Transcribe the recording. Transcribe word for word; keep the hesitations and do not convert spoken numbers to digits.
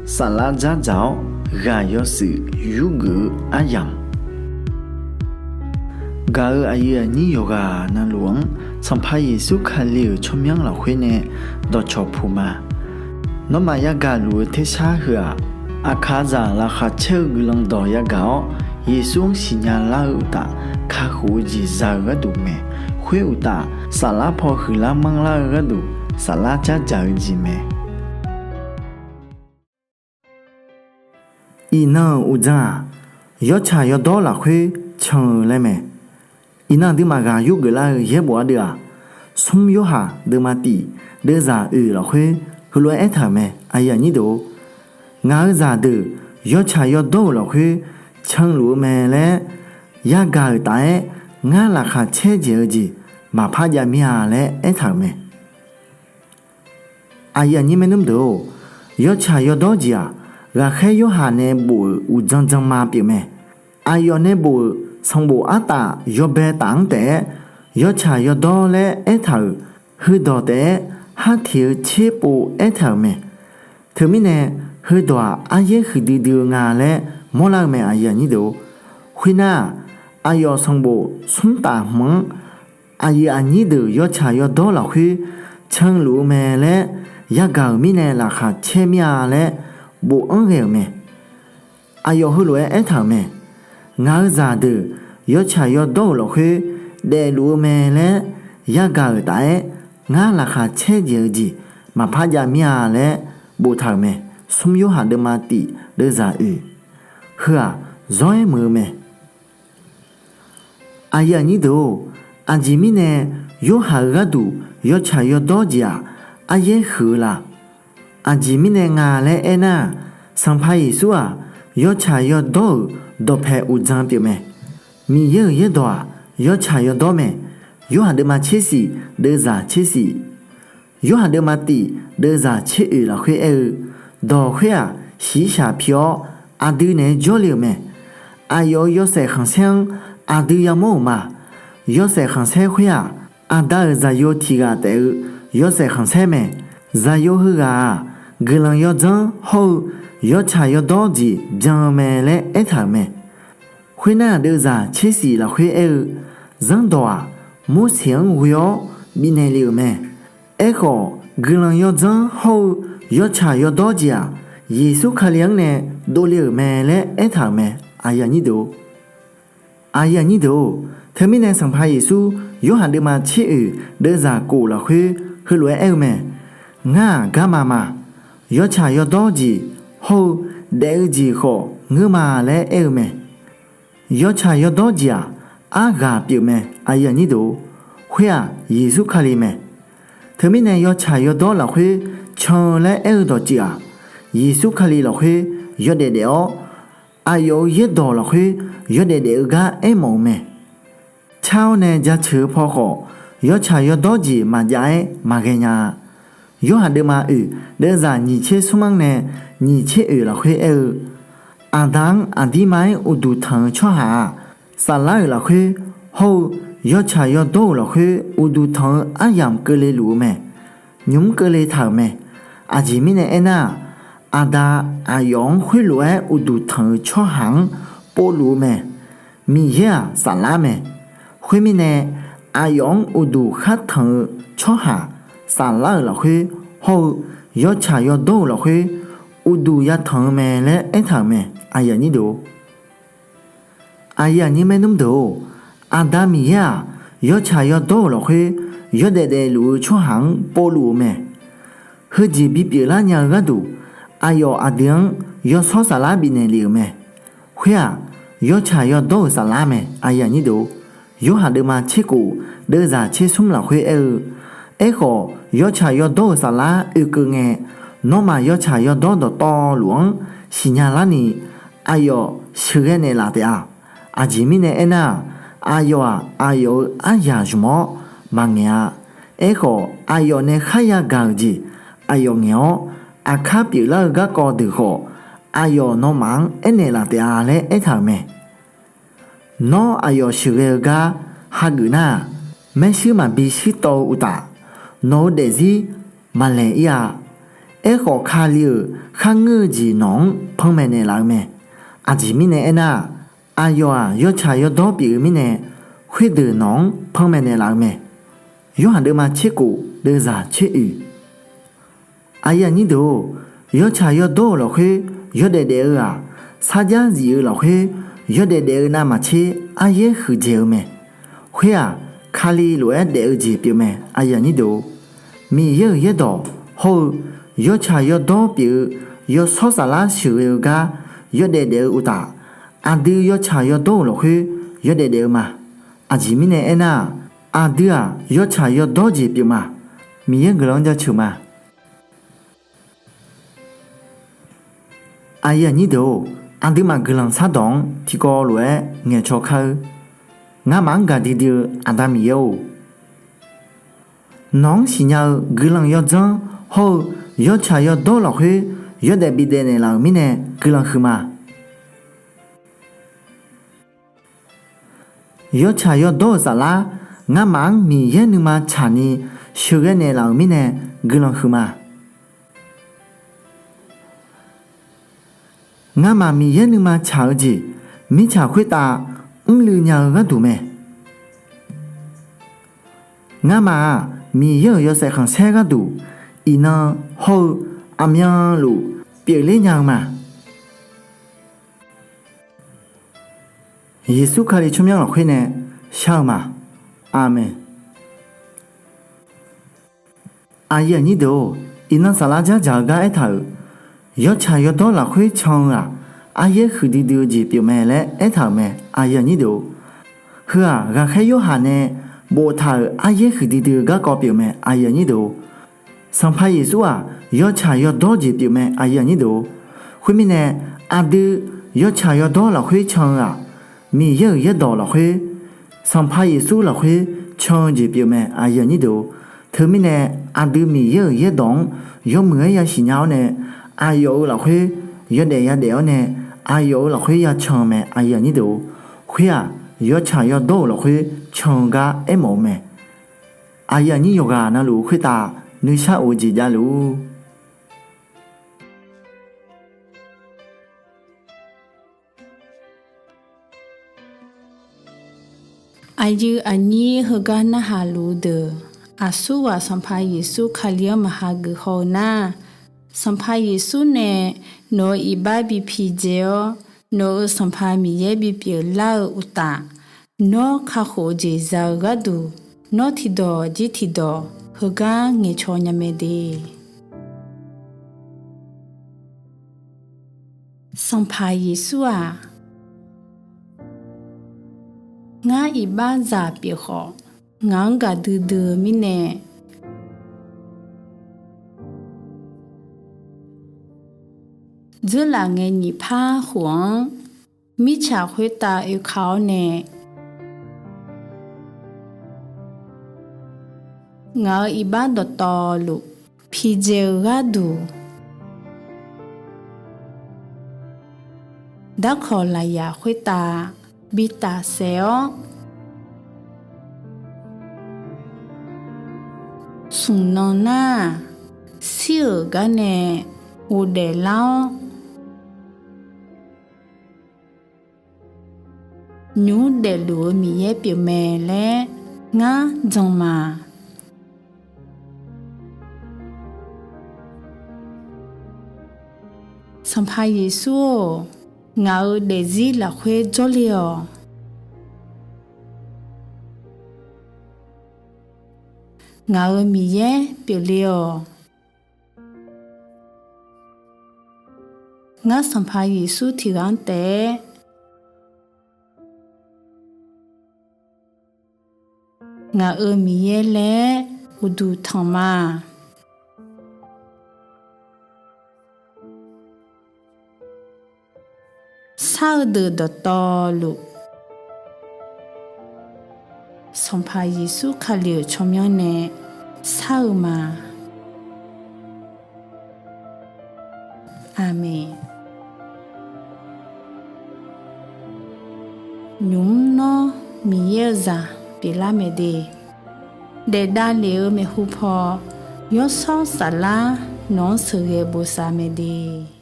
Saflar dzardzaq-awr ghaq yawshuif yurgeuf-eu aryamq, gaq-euq aqyuif aqnyir yawqghaq navluf-anr Sanqpaq Yeqsur Kali-euq tsawrmyanr lafkhoer nae dawqcawq puq ma. Nawmaf yagaq luf-eu tersar heu-aq, aqkaqzaq laqkhaq caer-eu guiqlanq dawq yagaq-awr, Yeqsur-anr siqnya lar-eu uqtaf, kakhof-eu jeq za-eu gharduq mae. Khoer uqtaf, saflar paw huiqlar manrlar-eu gharduq, saflar dzardzaq-eu jeq mae. Iqnan-euq uqdzan-aq, yawtsaq yawdawr lafkhoer can-eu laer mae. Iqnan aqduimaf ghaq yurgeuf lar-eu yaerbof ardeuv-aq, smr Yorhaq deuvma tif deuvzaq oeq lafkhoer heulof-aer aertaq-euq mae. Ngaq-eu zaqdeuq yawtsaq yawdawr-euq lafkhoer canluf-eu mae laer, yagaq-euq taf-aer ngar laqkhaq caerdzaeq-eu jeq maqpar jav mir-a laer aertaq-euq mae. Aqyuif aqnyir maernmr deuq-or, yawtsaq yawdawr jeq-aq, ghaqkhaer Yorhaq nae bof-euq uqdzan dzanma pyeufmae. Aqyawf nae bof-euq sanqbof artaf yawbae taf-anr taef-aer yawtsaq yawdawr laer aertaq-euq heudawq taef-aer harteq-eu tserpov aertaq-euq mae. Teumirnae heudawq-aq aryaer huiqdui dui-eu nga laer mawrlar-eu mae. Khoernar-aq, aqyawf sanqbof smr taf hmq-anr aqyuif aqnyir deuq yawtsaq yawdawr lafkhoer canluf-eu mae laer yagaq-euq mirnae laqkhaq caer mir-a laer bofanr ghae-euq mae. Aqyawf heulof-aer aertaq-euq mae. Ngaq-eu zaqdeuq yawtsaq yawdawr-euq lafkhoer daefluf-eu mae laer yagaq-euq taf-aer ngar laqkhaq caerdzaeq-eu jeq maqpar jav mir-a laer boftaq-euq mae. Smr Yorhaq deuvma tif deuvzaq oeq. Heu-aq zawr-aer muiq-eu mae. Aqyuif aqnyir deuq-or, aqjeq mirnae Yorhaq-eu gharduq yawtsaq yawdawr jeq-aq aryaer huiq-eu la? Aqjeq mirnae nga laer aernar-aq, Sanqpaq Yeqsur-aq yawtsaq yawdawr-euq dawqpae uqdzan pyeufmae. Miqyaer-euq yaerdawq-aq yawtsaq yawdawr mae. Yorhaq deuvma tsersiq deuvzaq tsersiq, Yorhaq deuvma tif deuvzaq tser oeq lafkhoer aer-eu, dawq khoer-aq shiqshaq pi-awr aqdui naeq-aer jawrle-euq mae. Aqyawf-euq yawshaef khanqsaer-anr aqdui yamawr-euq ma. Yawshaef khanqsaer khoer-aq, Aqda-euq Zaqyo tiq ghaq taef-eu yawshaef khanqsaer mae. Zaqyo heughaq-aq, guiqlanq yawdzanr hawr-eu yawtsaq yawdawr jeq byan-eu mae laer aertaq-euq mae. Khoernar-aq deuvzaq tsersiq lafkhoer aer-eu, zanrdawq-aq Morseq-anr ghoe-awr bifnaeq le-euq mae. Aerkhawf, guiqlanq yawdzanr hawr-eu yawtsaq yawdawr jeq-aq, Yeqsur Kali-anr nae dovle-euq mae laer aertaq-euq mae. Aqyuif aqnyir deuq-or, teumirnae Sanqpaq Yeqsur Yorhaq deuvma tser oeq deuvzaq kof lafkhoer heulof-aer aer-eu mae. Ngar-aq garma ma. Yawtsaq yawdawr jeq hawr-eu daef-eu jeq khawf ngeur ma laer aer-eu mae. Yawtsaq yawdawr jeq-aq arghaq pyeufmae. Khoer-aq Yeqsur Kali mae. Teumirnae yawtsaq yawdawr lafkhoer can-eu laer aer-eu dawqtsuif-aq, Yeqsur Kali lafkhoer yawdaef daef-awr, aqyawf-euq yaerdawq lafkhoer yawdaef daef-eu gar aermawf-eu mae. Car-awr nae jaceuq-eu paw khawf, yawtsaq yawdawr jeq maqjav-aer maqghae nya-a. Yorhaq deuvma oeq deuvzaq nyiq tser smr-anr nae nyiq tser oeq lafkhoer aer-eu, Aqda-anr aqdirma-aer uqduq tanq-eu tsawrhaq-aq, saflar-euq lafkhoer hawr-eu yawtsaq yawdawr-euq lafkhoer uqduq tanq-eu aryamq keuvle luf-eu mae. Nymq-mr keuvle taq-euq mae. Aqjeq mirnae aernar-aq, Aqda aqyawf-anr khoerlof-aer uqduq tanq-eu tsawrhaq-anr povluf-eu mae. Miqyaer-aq saflar mae. Khoermirnae, aqyawf-anr uqduq khartanq-eu tsawrhaq saflar-euq lafkhoer hawr-eu yawtsaq yawdawr-euq lafkhoer uqduq yatanq-eu mae laer aertaq-euq mae. Aqyuif aqnyir maernmr deuq-or, Aqda Miqyaer-aq yawtsaq yawdawr-euq lafkhoer yawdaef daefluf-eu tsawrhaq-anr povluf-eu mae. Heujeq bipyeuf lar nya-eu gharduq, aqyawf aqdui-anr yawshawr saflar bifnaeq lef-euq mae. Khoer-aq, yawtsaq yawdawr-euq saflar mae. Yorhaq deuvma tser kof deuvzaq tser smr lafkhoer aer-eu, Aerkhawf, yawtsaq yawdawr-euq saflar oekeuv ngae, nawmaf yawtsaq yawdawr dawqtawvluf-anr siqnya larni, aqyawf sheuqghae naeqlaf taef-a. Aqjeq mirnae aernar-aq, aqyawf-aq, aqyawf-euq aryaq zmq-awr maqngaeq-a. Aerkhawf, aqyawf nae kharya gaq-euq jeq aqyawf ngaeq-awr, aqkar pyeuflar-eu garkawv deuq khawf, aqyawf nawmaf-anr aernaeq laf taef-a laer aertaq-euq mae. Nawr aqyawf sheuqghae-eu gar hageuf nar-aq, maershuir maqbi shuir tawv-eu uqtaf, nawq-eu daefzir maqlaeq-ir-a. Aerkhawf, Kali-euq kharngeur-eu jeq nawq-anr panmaeq naeqlaf-eu mae. Aqjeq mirnae aernar-aq, aqyawf-aq yawtsaq yawdawr pyeuf-eu mirnae, khoerdeuq nawq-anr panmaeq naeqlaf-eu mae. Yorhaq deuvma tserkof deuvzaq tser oeq. Aqyuif aqnyir deuq-or, yawtsaq yawdawr-euq lafkhoer yawdaef daef-eu-aq, sarjax zif-eu lafkhoer yawdaef daef-eu navmaqtser aryaer huiqdzaeq-eu mae. Khoer-aq, Kali lof-aer daef-eu jeq pyeufmae. Miqyaer-euq yaerdawq hawr-eu yawtsaq yawdawr pyeuf-eu Yawshawr Saflar sheuqghae-eu gar yawdaef daef-eu uqtaf, aqdui yawtsaq yawdawr-euq lafkhoer yawdaef daef-eu ma. Aqjeq mirnae aernar-aq, aqdui-aq yawtsaq yawdawr jeq pyeufma. Miqyaer guiqlanq-anr jaceuq ma. Aqyuif aqnyir deuq-or, aqduimaf guiqlanq shardawq-anr tiqkawv lof-aer ngaeqcaw kar-eur. Ngamaf-anr gaqdui dui-eu Aqda Miqyaer-or, nawq-anr siqnya-eu guiqlanq yawdzanr hawr-eu yawtsaq yawdawr lafkhoer yawdaef bidaef naeqlaf-euq mirnae guiqlanq huiqma. Yawtsaq yawdawr-euq saflar ngamaf-anr Miqyaer nuima tsaqni sheuqghae naeqlaf-euq mirnae guiqlanq huiqma. Ngamaf Miqyaer nuima tsaq-eu jeq mirtsaq khoertav mrluiv nya-eu gharduq mae. Ngamaf-aq Miqyaer-euq yawshaef khanqsaer gharduq iqnan hawr-eu aqmyanluf pyeufler nya-eu ma. Yeqsur Kali tsawrmyanr lafkhoer nae shar-eu ma. Aqmeq. Aqyuif aqnyir deuq-or, iqnan saflar dzardzaq-eu gar aertaq-euq, yawtsaq yawdawr lafkhoer can-eu-aq, aryaer huiqdui dui-eu jeq pyeufmae laer aertaq-euq mae. Heu-aq, ghaqkhaer Yorhaq nae boftaq-euq aryaer huiqdui dui-eu garkawv pyeufmae. Sanqpaq Yeqsur-aq, yawtsaq yawdawr jeq pyeufmae. Khoermirnae, aqdui yawtsaq yawdawr lafkhoer can-eu-aq, Miqyaer-euq yaerdawq lafkhoer, Sanqpaq Yeqsur lafkhoer can-eu jeq pyeufmae. Teumirnae, aqdui Miqyaer-euq yaerdawq-anr yawmuiq-aer yasiq nya-awr nae, aqyawf-euq lafkhoer yawdaef yadaef-awr nae, aqyawf-euq lafkhoer yacan-eu mae. Khoer-aq, yawtsaq yawdawr-euq lafkhoer can-eu gar aermawf-eu mae. Aqyuif aqnyir yawqghaq navluf khoertav nuishar of-eu jeq javluf-ur. Aqyuif aqnyir heugar narhaq luf-eu deuq, aqsurghaq Sanqpaq Yeqsur Kali-anr maqha geuf haw-eu nar, Sanqpaq Yeqsur nae nawq-euq iqbax bi pidzae-awr, nawq-euq Sanqpaq Miqyaer bipyeuf lar-eu uqtaf, nawr kakhof-eu jeq za-eu gharduq, nawr tiqdawq jir tiqdawq heugar ngaeqcaw nya mae de. Sanqpaq Yeqsur-aq, ngar iqbaxzaq pyeuf khawf, ngaq-anr gaqdui dui-eu mirnae, dzeurlaf ngae nyiq par khof-anr mirtsaq khoertav oeka-awr nae, ngaq-euq iqbax dawqtawvluf pidzae-eu gharduq, darkawq lafyaq khoertav bi tafsaef-awr, smq nan nar-aq, shir-euq gar nae ghofdaef lar-awr, nymq mr daefluf-eu Miqyaer pyeufmae laer ngar jan ma. Sanqpaq Yeqsur-or, ngaq-euq daefzir lafkhoer jawrle-awq. Ngaq-euq Miqyaer pyeufle-awq. Ngar Sanqpaq Yeqsur tiqghaq-anr taef-aer ngaq-euq Miqyaer laer uqduq tanq ma. Shar-eu deuq dawqtawvluf, Sanqpaq Yeqsur Kali-euq tsawrmyanr nae shar-eu ma. Aqmeq. Nymq mr nawr Miqyaer-eu zaq pyeuflar mae de. Daefdav lef-eu maeqhu paw, yawshawr saflar Nawq-anr sheuqghae bosav mae de.